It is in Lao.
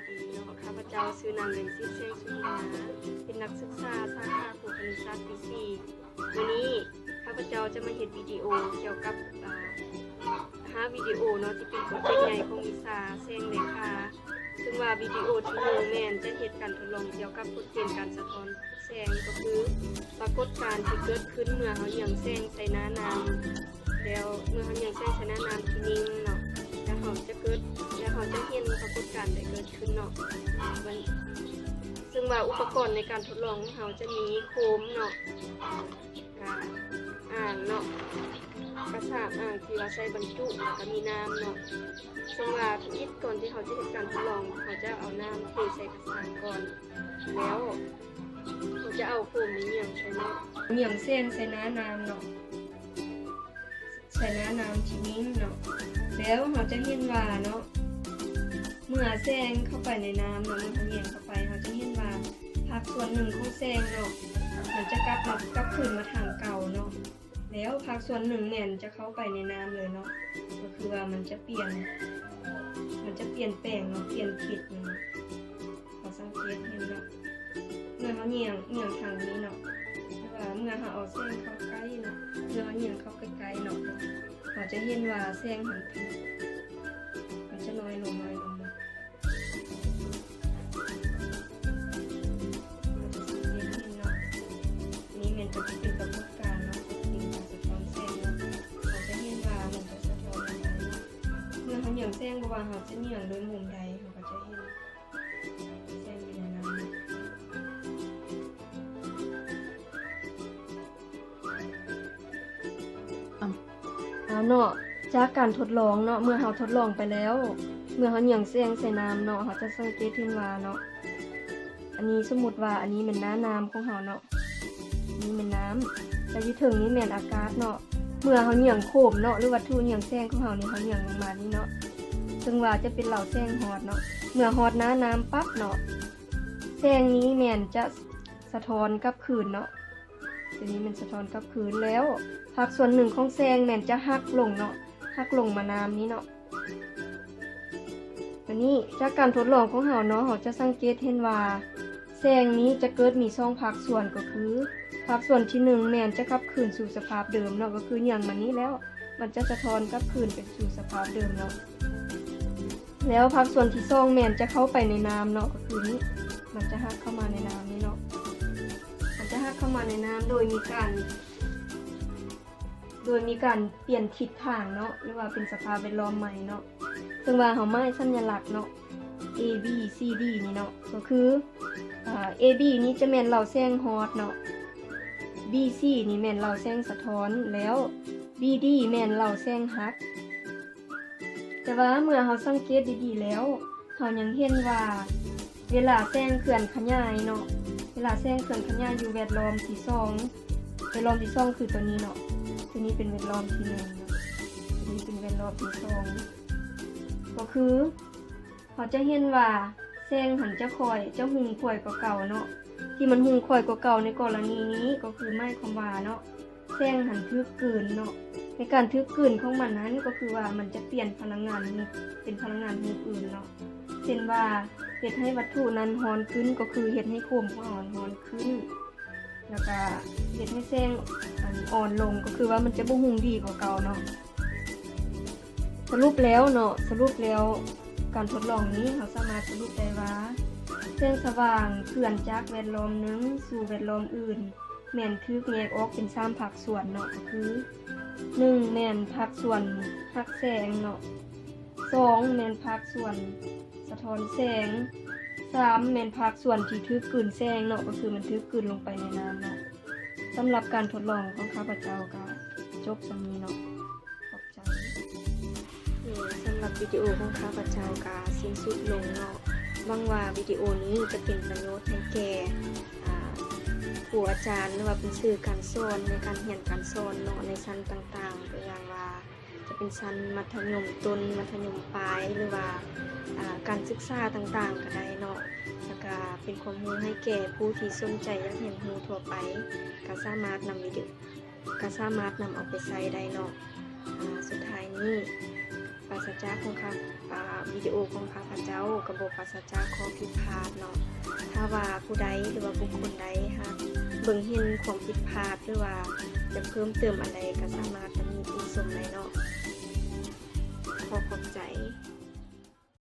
ດີເນາະ, ຂ້າພະເຈົ້າຊື່ນາງ ເດືອນສິບ ແສງສຸວນາ, ເປັນນັກສຶກສາສາຂາໂທຄະນິດສາດປີສີ່. ມື້ນີ້ຂ້າພະເຈົ້າຈະມາເຮັດວິດີໂອກ່ຽວກັບ ອາ ຫ້າວິດີໂອເນາະ ທີ່ເປັນໂປຣເຈັກໃຫຍ່ຂອງວິຊາແສງແລະຄ່າ. ເຊິ່ງວ່າວິດີໂອທີໜຶ່ງແມ່ນຈະເຮັດການທົດລອງກ່ຽວກັບກົດເກນການສະທ້ອນແສງ, ກໍຄືປາກົດການທີ່ເກີດຂຶ້ນເມື່ອເຮົາຢຽງແສງໃສ່ໜ້ານ້ຳ ແລ້ວເມື່ອເຮົາຢຽງແສງໃສ່ໜ້ານ້ຳທີ່ນິ້ງເນາະ ແລ້ວເຮົາຈະເກີດ ແລ້ວເຮົາຈະເຫັນປາກົດການໃດເກີດຂຶ້ນເນາະ. ມັນ ເຊິ່ງວ່າອຸປະກອນໃນການທົດລອງຂອງເຮົາຈະມີໂຄມເນາະ ກະອ່າງເນາະ ກະສາມອ່າງທີ່ວ່າໃສ່ບັນຈຸ ແລ້ວກະມີນ້ຳເນາະ. ເຊິ່ງວ່າທຳອິດກ່ອນທີ່ເຮົາຈະເຮັດການທົດລອງ ເຮົາຈະເອົານ້ຳເທໃສ່ກະສາມກ່ອນ ແລ້ວເຮົາຈະເອົາໂຄມນີ້ຢຽງໃສ່ເນາະ ຢຽງແສງໃສ່ໜ້ານ້ຳເນາະ ໃສ່ໜ້ານ້ຳທີ່ນິ້ງເນາະ. ແລ້ວເຮົາຈະເຫັນວ່າເນາະ ເມື່ອແສງເຂົ້າໄປໃນນ້ຳເນາະ ເມື່ອເຮົາແຍງເຂົ້າໄປ ເຮົາຈະເຫັນວ່າພາກສ່ວນໜຶ່ງຂອງແສງເນາະ ມັນຈະກັບມາ ກັບຄືນມາທາງເກົ່າເນາະ. ແລ້ວພາກສ່ວນໜຶ່ງແມ່ນຈະເຂົ້າໄປໃນນ້ຳເລີຍເນາະ ກໍຄືວ່າມັນຈະປ່ຽນ ມັນຈະປ່ຽນແປງເນາະ ປ່ຽນທິດເນາະ. ເຮົາສັງເກດເຫັນເນາະ ເມື່ອເຮົາຫຍັງ ຫຍັງທາງນີ້ເນາະ ຫຼືວ່າເມື່ອເຮົາເອົາແສງເຂົ້າໃກ້ເນາະ ເມື່ອເຮົາຫຍັງເຂົ້າໃກ້ໆເນາະ ເຮົາຈະເຫັນວ່າແສງມັນ ມັນຈະນ້ອຍລົງ ນ້ອຍລົງເນາະ. ເຮົາຈະສັງເກດເຫັນເນາະ ນີ້ແມ່ນຈະເປັນປາກົດການເນາະ ເປັນການສະທ້ອນແສງເນາະ ເຮົາຈະເຫັນວ່າມັນຈະສະທ້ອນອອກໄປເນາະ. ເມື່ອເຮົາຫຍັງແສງ ບໍ່ວ່າເຮົາຈະຫຍັງໂດຍມຸມໃດ ເຮົາກໍຈະເຫັນ ເອົາເນາະ ຈາກການທົດລອງເນາະ ເມື່ອເຮົາທົດລອງໄປແລ້ວ ເມື່ອເຮົາຢຽງແສງໃສ່ນ້ຳເນາະ ເຮົາຈະສັງເກດເຫັນວ່າເນາະ ອັນນີ້ສົມມຸດວ່າອັນນີ້ແມ່ນໜ້ານ້ຳຂອງເຮົາເນາະ ນີ້ແມ່ນນ້ຳ ແລະຢູ່ເທິງນີ້ແມ່ນອາກາດເນາະ. ເມື່ອເຮົາຢຽງໂຄມເນາະ ຫຼືວັດຖຸຢຽງແສງຂອງເຮົານີ້ ເຮົາຢຽງລົງມານີ້ເນາະ ເຊິ່ງວ່າຈະເປັນເລົາແສງຮອດເນາະ ເມື່ອຮອດໜ້ານ້ຳປັບເນາະ ແສງນີ້ແມ່ນຈະສະທ້ອນກັບຄືນເນາະ ຕົວນີ້ແມ່ນສະທ້ອນກັບຄືນ ແລ້ວພາກສ່ວນໜຶ່ງຂອງແສງແມ່ນຈະຫັກລົງເນາະ ຫັກລົງມານ້ຳນີ້ເນາະ. ບາດນີ້ຈາກການທົດລອງຂອງເຮົາເນາະ ເຮົາຈະສັງເກດເຫັນວ່າ ແສງນີ້ຈະເກີດມີສອງພາກສ່ວນ ກໍຄືພາກສ່ວນທີໜຶ່ງແມ່ນຈະກັບຄືນສູ່ສະພາບເດີມເນາະ ກໍຄືຫຍັງມານີ້ແລ້ວ ມັນຈະສະທ້ອນກັບຄືນເປັນສູ່ສະພາບເດີມເນາະ. ແລ້ວພາກສ່ວນທີສອງແມ່ນຈະເຂົ້າໄປໃນນ້ຳເນາະ ກໍຄືນີ້ ມັນຈະຫັກເຂົ້າມາໃນນ້ຳນີ້ເນາະ ມັນຈະຫັກເຂົ້າມາໃນນ້ຳໂດຍມີການ ໂດຍມີການປ່ຽນທິດທາງເນາະ ຫຼືວ່າເປັນສະພາບແວດລ້ອມໃໝ່ເນາະ. ເຊິ່ງວ່າເຮົາໝາຍສັນຍະລັກເນາະ A B C D ນີ້ເນາະ ກໍຄື ອາ A B ນີ້ຈະແມ່ນເລົາແສງຮອດເນາະ B C ນີ້ແມ່ນເລົາແສງສະທ້ອນ ແລ້ວ B D ແມ່ນເລົາແສງຫັກ. ແຕ່ວ່າເມື່ອເຮົາສັງເກດດີໆແລ້ວ ເຮົາຍັງເຫັນວ່າ ເວລາແສງເຄື່ອນຂະຫຍາຍເນາະ ເວລາແສງເຄື່ອນຂະຫຍາຍຢູ່ແວດລ້ອມທີສອງ ແວດລ້ອມທີສອງຄືຕົວນີ້ເນາະ ຕົວນີ້ເປັນແວດລ້ອມທີໜຶ່ງເນາະ ຕົວນີ້ເປັນແວດລ້ອມທີສອງ ກໍຄືເຮົາຈະເຫັນວ່າແສງຫັ້ນຈະຄ່ອຍ ຈະຮຸ່ງຂ້ອຍກວ່າເກົ່າເນາະ ທີ່ມັນຮຸ່ງຂ້ອຍກວ່າເກົ່າໃນກໍລະນີນີ້ ກໍຄືໝາຍຄວາມວ່າເນາະ ແສງຫັ້ນຖືກກືນເນາະ ໃນການຖືກກືນຂອງມັນນັ້ນ ກໍຄືວ່າມັນຈະປ່ຽນພະລັງງານຮູບ ເປັນພະລັງງານຮູບອື່ນເນາະ ເຊັ່ນວ່າເຮັດໃຫ້ວັດຖຸນັ້ນຮ້ອນຂຶ້ນ ກໍຄືເຮັດໃຫ້ໂຄມຂອງເຮົາຮ້ອນຂຶ້ນ ແລ້ວກະເຮັດໃຫ້ແສງ ອັນ ອ່ອນລົງ ກໍຄືວ່າມັນຈະບໍ່ຮຸ່ງດີກວ່າເກົ່າເນາະ. ສະຫຼຸບແລ້ວເນາະ ສະຫຼຸບແລ້ວການທົດລອງນີ້ ເຮົາສາມາດສະຫຼຸບໄດ້ວ່າ ແສງສະຫວ່າງເຄື່ອນຈາກແວດລ້ອມໜຶ່ງສູ່ແວດລ້ອມອື່ນ ແມ່ນຖືກແຍກອອກເປັນສາມພາກສ່ວນເນາະ ກໍຄື ໜຶ່ງ ແມ່ນພາກສ່ວນຫັກແສງເນາະ, ສອງ ແມ່ນພາກສ່ວນສະທ້ອນແສງ, ສາມ ແມ່ນພາກສ່ວນທີ່ຖືກກືນແສງເນາະ ກໍຄືມັນຖືກກືນລົງໄປໃນນ້ຳເນາະ. ສຳລັບການທົດລອງຂອງຂ້າພະເຈົ້າກໍຈົບສ່ຳນີ້ເນາະ. ຂອບໃຈ. ເອີ ສຳລັບວິດີໂອຂອງຂ້າພະເຈົ້າກໍສິ້ນສຸດລົງເນາະ. ຫວັງວ່າວິດີໂອນີ້ຈະເປັນປະໂຫຍດໃຫ້ແກ່ ອາ ຄູອາຈານ ຫຼືວ່າເປັນສື່ການສອນ ໃນການຮຽນການສອນເນາະ ໃນຊັ້ນຕ່າງໆ ຕົວຢ່າງວ່າຈະເປັນຊັ້ນມັດທະຍົມຕົ້ນ, ມັດທະຍົມປາຍ ຫຼືວ່າ ອາ ການສຶກສາຕ່າງໆກໍໄດ້ເນາະ. ແລ້ວກໍເປັນຄວາມຮູ້ໃຫ້ແກ່ຜູ້ທີ່ສົນໃຈຢາກຮຽນຮູ້ທົ່ວໄປ ກໍສາມາດນຳວິດີ ກໍສາມາດນຳເອົາໄປໃຊ້ໄດ້ເນາະ. ອາ ສຸດທ້າຍນີ້ ຝ ປາສະຈາກຂອງຂ້າ ອ່າ ວິດີໂອຂອງຂ້າພະເຈົ້າກໍບໍ່ປາສະຈາກຂໍ້ຜິດພາດເນາະ. ຖ້າວ່າຜູ້ໃດ ຫຼືວ່າບຸກຄົນໃດຫາກເບິ່ງເຫັນຄວາມຜິດພາດ ຫຼືວ່າຈະເພີ່ມເຕີມອັນໃດ ກໍສາມາດຕຳໜິຕິຊົມໄດ້ເນາະ.